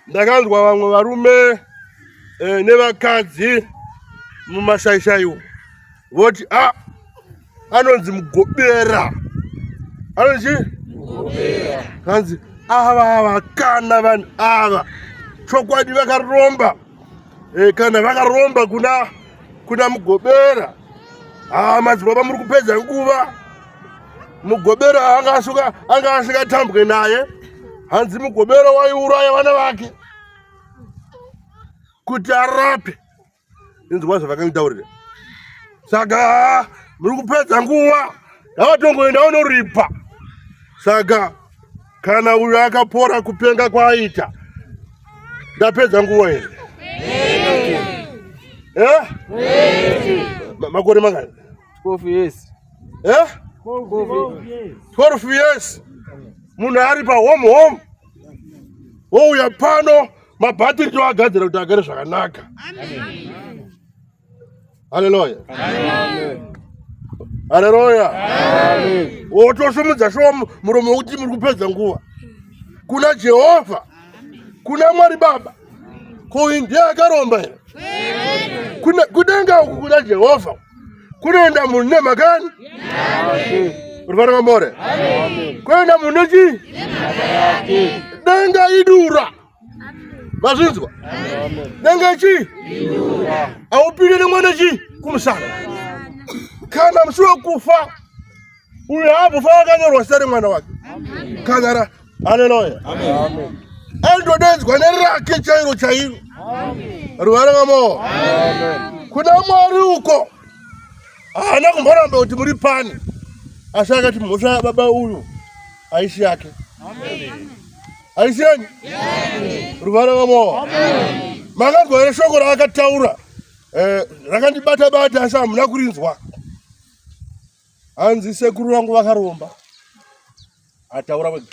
Ndakanzwa vamwe varume eh, nevakadzi mumashaishai umu voti a ah, anonzi mugobera anonzi kanzi ava vakana vanhu ava chokwadi vakaromba e, kana vakaromba kuna kuna mugobera haa ah, madzibaba muri kupedza nguva mugobera anga asuka anga asingatambwe naye hanzi mugobera waiuraya vana vake kuti arape inzwa zvavakanditaurira saka muri kupedza nguva ngavatongoenda unoripa saka kana uyo akapora kupenga kwaaita ndapedza nguva here eh? makore mangani 12 years eh 12 years munhu ari pa home home wouya pano mabhatiri toagadzira kuti agare zvakanaka haleluya haleluya wotosumudza shuwa muromo wekuti muri kupedza nguva kuna jehovha kuna mwari baba ko uyu ndiye akaromba here kudenga uku kuna jehovha kunoenda munhu nemakani ruvara mamore kunoenda munhu nechii denga idura mazvinzwa denga chii haupinde nemwana chii kumusana kana musi wekufa uyu haambofa akanyorwa zita remwana wake kana ra haleluya aindodedzwa nerake chairo chairo ruvara vamo kuna mwari uko haana kumboramba kuti muri pani asi akati mhosva yababa uyu haisi yake haisi yenyu ruvara vamo makanzwa here shoko raakataura eh, rakandibata bata asi hamuna kurinzwa Hanzi sekuru vangu vakaromba. Ataura wega.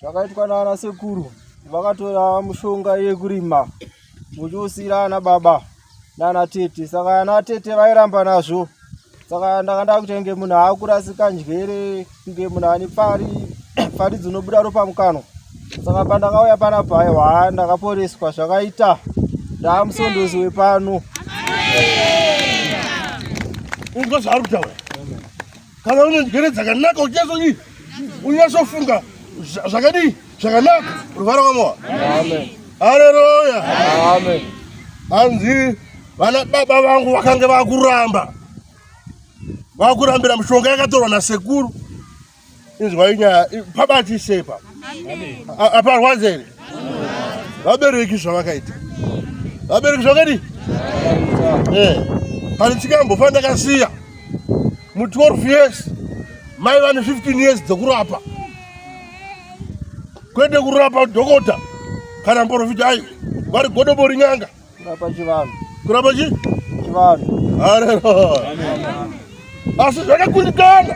Zvakaitwa naana sekuru vakatora mushonga yekurima muchiusira ana baba nana tete saka ana tete vairamba nazvo saka ndanga ndakuita kunge munhu aakurasika njere kunge munhu ane pfari pfari dzinobuda ropa mukanwa saka pandakauya panapa aiwa ndakaporeswa zvakaita ndaamusondozi wepano unzwa zvaari kutaura kana une njere dzakanaka uchinyatso unyatsofunga zvakadii zvakanaka ruvara kwamoa haleluya hanzi vana baba vangu vakange vakuramba vakurambira mishonga yakatorwa nasekuru Inzwai nyaya pabatise ipa. Aparwadze here? Vabereki zvavakaita. Vabereki zvakadii? Eh. Pane chikambofa ndakasiya mu 12 years mai vane 15 years dzekurapa. Kwete kurapa dhokota kana muprofita ayi vari godobori n'anga. Kurapa chivanhu. Kurapa chi? Chivanhu. Haleluya. Asi zvakakundikana.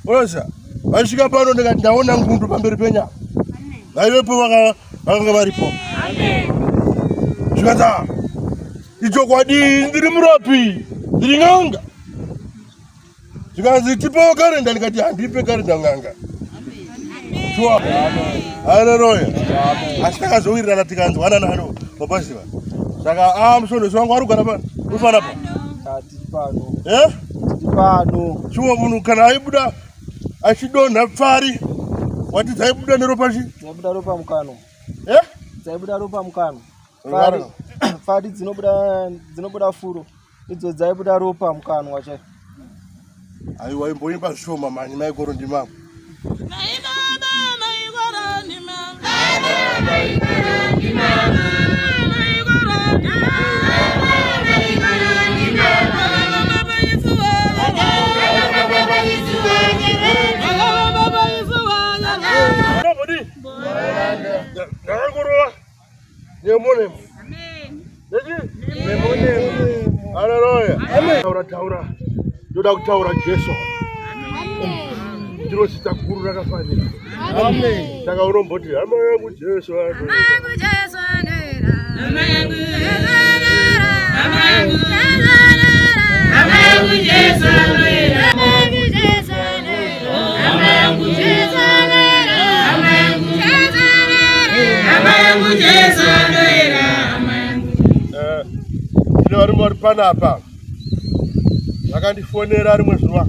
Unoziva, vaisvika pano ndikati ndaona ngundu pamberi penya. Vaivepo vakanga varipo. Zvikanzi ah, ichokwadi ndiri murapi, ndiri n'anga. Zvikanzi tipewo karenda ndikati handipe karenda n'anga. Sure. Haleluya. Asi takazowirirana tikanzwanana ano papaziva. Saka ah musondosi wangu ari kugara pano. Uri panapa. Tiri pano. Eh? Tiri pano. Shuwa munhu kana aibuda achidonha pfari wati dzaibuda neropa chi? Dzaibuda ropa mukanwa. Eh? Dzaibuda ropa mukanwa. Pfari pfari dzinobuda dzinobuda furo. Idzo dzaibuda ropa mukanwa chai. Aiwa imboimba zvishoma mani maikoro ndimamo. Mai baba maikoro ndimamo. Baba maikoro ndimamo. Maikoro ndimamo. Maikoro ndimamo. Baba isuwa. Baba isuwa. Baba isuwa. Nobody. Ndakangorova. Nemo nemo. Amen. Nemo nemo. Hallelujah. Amen. Taura taura. Ndoda kutaura Jesu. Amen. Ndiro zita guru rakafanira. Amen. Saka unomboti hama yangu Jesu. Hama yangu Jesu anoera. Hama yangu Jesu anoera. Hama yangu Jesu anoera. Hama yangu Jesu anoera. Hama yangu Jesu anoera. Hama yangu Jesu anoera. Hama yangu Jesu anoera. yangu Jesu anoera hama yangu. Eh, tine varume vari panapa vakandifonera rimwe zuva.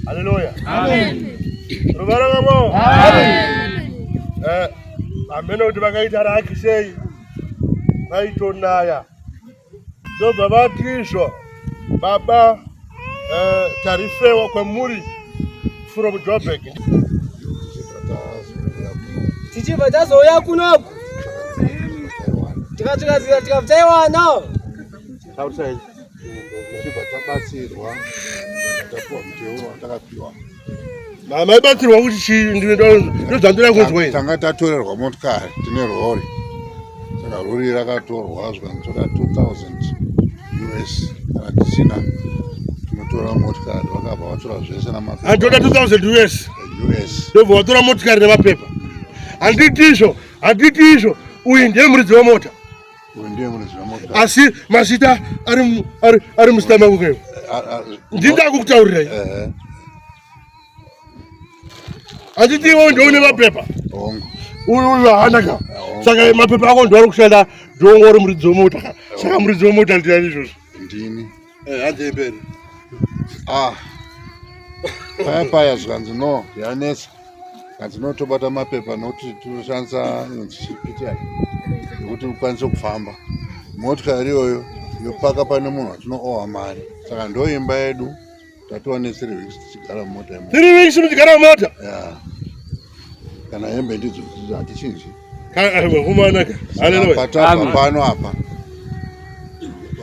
Haleluya. Amen. Ruvara vavo. Amen. Eh, hameno kuti vakaita raki sei vaitonaya ndobva vati izvo baba eh, tarifewa kwamuri from Joburg. Tichibva tazouya kunoku tikasvika tikabva taiwana. Taurisai. Tichibva tabatsirwa tapiwa muteuro watakapiwa. Maibatsirwa kuti chii? Ndodzandira kunzwa ini. Tanga tatorerwa motikari tine rori. Saka rori rakatorwa zvikanditora 2000 US kana tisina tinotora motikari vakabva vatora zvese namapepa. Anditora 2000 US. US. Ndobva vatora motikari nemapepa. Handiti izvo, handiti izvo, uyu ndiye muridzi wemota. Uyu ndiye muridzi wemota. Asi mazita ari ari ari muzita mangu keyo. Ndinda kukutaurirai. Handiti iwe ndiwe une mapepa. Hongu. Uyu uyu haana ka. Saka mapepa ako ndiwo ari kushanda ndiwo uri muridzi wemota ka. Saka muridzi wemota ndiani izvozvo? Ndini. Eh, hanzi mberi. Ah. Paya paya zvikanzi no, yanetsa. Kanzi no tobata mapepa nokuti tinoshandisa inonzi chipiti yekuti ukwanise kufamba. Motikari iyoyo yopaka pane munhu watinoowa mari. Saka ndo imba yedu tatova ne 3 weeks tichigara mumota imomo. 3 weeks muchigara mumota? Yeah. Kana hembe ndidzo hatichinji. Kumanaka. Haleluya. Patabva pano apa.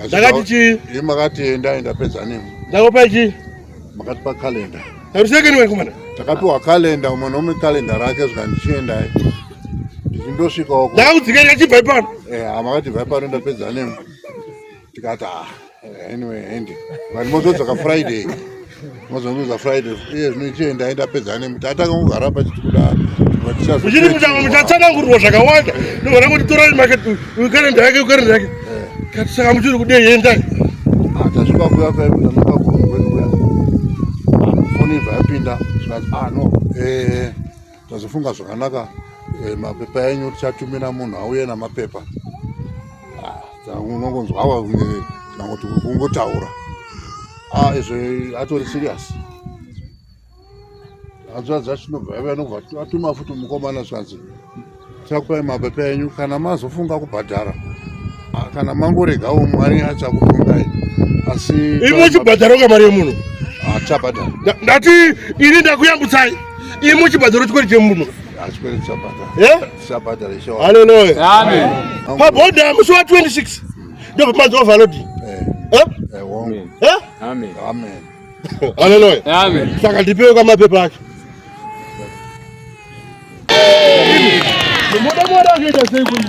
Ndakati chii? Imi makati endai ndapedza nemi. Ndakupai chii? Makatipa kalenda. Tarusekeni wekumana. Takapiwa kalenda umwe nomwe kalenda rake zvikanzi chiendai. Ndichindosvika uko. Ndakakudzikai chibvai pano. Eh, makati bvai pano ndapedza nemi. Tikati ah, anyway hende. Vanhu mozodzoka Friday. Mozodzoka Friday. Iye zvino chiendai ndapedza nemi. Tatakangogara apa chiti kuda. Muchiri mutanga muchatsanangurirwa zvakawanda. Ndogona kuti torai make kalenda yake kalenda yake. Kati saka muchiri kudei endai. Ah, tasvika kuya kuya tanoka kwedu kuya. Foni ibva yapinda zvikanzi ah no eh tazofunga zvakanaka eh, mapepa enyu tichatumira munhu auye namapepa. Ah, unongonzwa awa nangoti kungotaura. Ah izvo atori serious. Hanzvadzi dzachinobva yave anobva atuma futi mukomana zvikanzi tichakupai mapepa enyu kana mazofunga kubhadhara ah, kana mangoregawo Mwari achakutongai asi imi muchibhadhara ka mari yemunhu achabhadhara ndati ini ndakuyambutsai imi muchibhadhara chikwereti chemunhu chikwereti chabhadhara chabhadhara ishe haleluya Amen. pabhodha musi wa 26 ndobva manzi overloading eh eh amen amen haleluya Amen. Saka ndipewe kamapepa acho. Moda moda kuita sei kuni?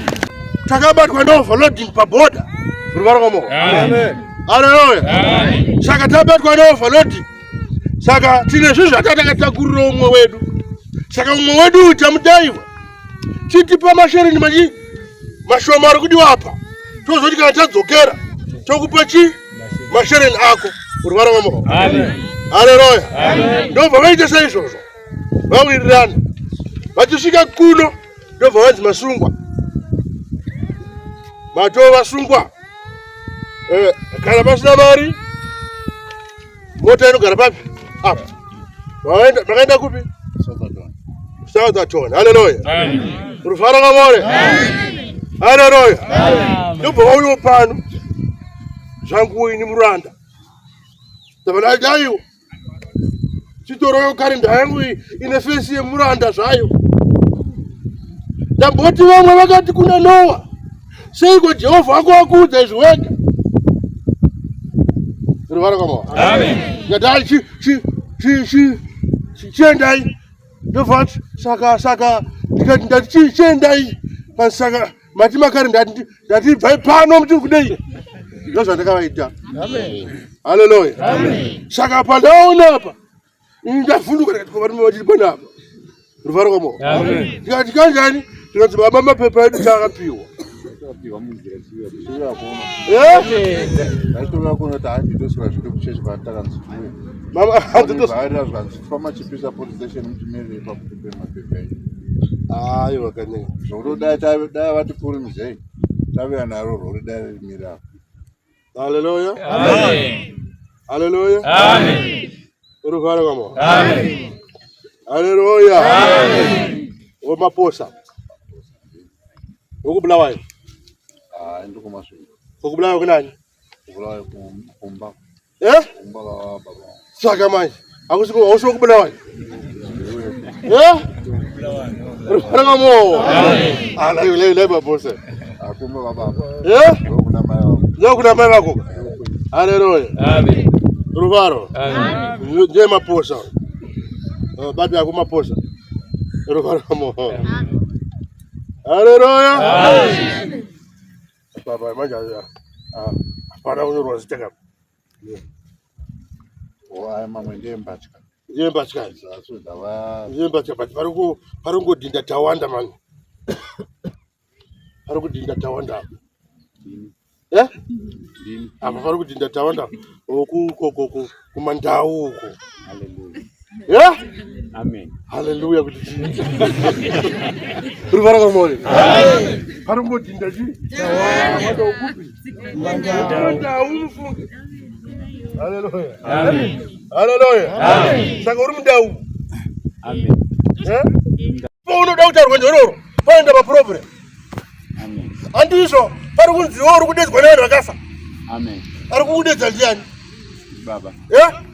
Takabatwa neoverloading paborder. Ruvara kwamoko. Amen. Haleluya. Amen. Saka tabatwa neoverloading. Saka tine zvinhu zvatakatakurira umwe wedu. Saka umwe wedu uyu tamudaiwa. Chitipa mashereni machi mashoma ari kudiwa apa. Tozoti kana tadzokera tokupa chi mashereni ako. Ruvara kwamoko. Amen. Haleluya. Amen. Ndobva vaita saizvozvo. Vawirirana. Vachisvika kuno ndobva vanzi masungwa. Matoo vasungwa. Eh, kana pasina mari mota inogara papi? Apa. Vakaenda vakaenda kupi? Southerton. Haleluya. Amen. Rufaro kamore. Haleluya. Ndobva vauyawo pano. Zvangu ini muranda. Ndabva chitoroyo karenda yangu iyi ine fesi yemuranda zvayo. Ndamboti vamwe vakati kuna Noa, seiko Jehovha wako wakuudza izvi wega? Ruvara kwamawa. Amen. Ndati chi chi chi chi chi chiendai. Ndobva saka saka ndikati ndati chi chiendai. Saka mati makare ndati ndati bvai pano muti kudei. Ndozvandakavaita. Amen. Haleluya. Amen. Saka pandaona apa ini ndavhunduka ndikati ko varume vachiri panapa. Ruvaro kwamawa. Amen. Ndikati kanjani? Ndikati baba mapepa edu takapiwa. Takapiwa munzira tichiuya kuno. Eh? Taitouya kuno taanditosvika zvedu kuchechi kwatakanzi tiuye. Mama Vairira zvikanzi pamachipisa police station mutimirire ipapo tipe mapepa enyu. Aiwa kane. Zvokuti dai dai vati kurumizei tavuya naro rori dai rimira apo. Haleluya. Amen. Haleluya. Amen. Rugare kwamo. Amen. Haleluya. Amen. Wemaposa. Wokubulawayo. Hayi ndikumasvingo. Wokubulawayo kunani? Kubulawayo kumba. Eh? Kumba kwa baba. Saka manje. Hakusi hausi wokubulawayo. Eh? Rugare kwamo. Amen. Ah, lai lai lai maposa. Akumba kwa baba. Eh? Ndokuna mai vangu. Ndokuna mai vako. Haleluya. Amen. Ruvaro. Amen. Ndiye maposa. Babi yako maposa. Ruvaro mo. Haleluya. Amen. Baba manje ah hapana kunyorwa zita kapa. Aya mamwe ndeyembatya. Ndiye mbatya. Dzacho dzava Ndiye mbatya but vari ku vari kungodhinda tawanda mani. Vari kudhinda tawanda apa. Eh? Apa vari kudhinda tawanda uku uko kumandau uko. Hallelujah. Yeah? Amen. Hallelujah kuti chii? Ruvara kamori. Amen. Pari kungodhinda chii? Tawanda ukupi? Mandau mufunge. Hallelujah. Amen. Hallelujah. Amen. Saka uri mundau. Amen. Eh? Paunoda kuita rwendo iroro, paenda paproblem. Amen. Handizvo, pari kunzi iwe uri kudedzwa nevanhu vakafa. Amen. Ari kukudedza ndiani? Baba. Eh?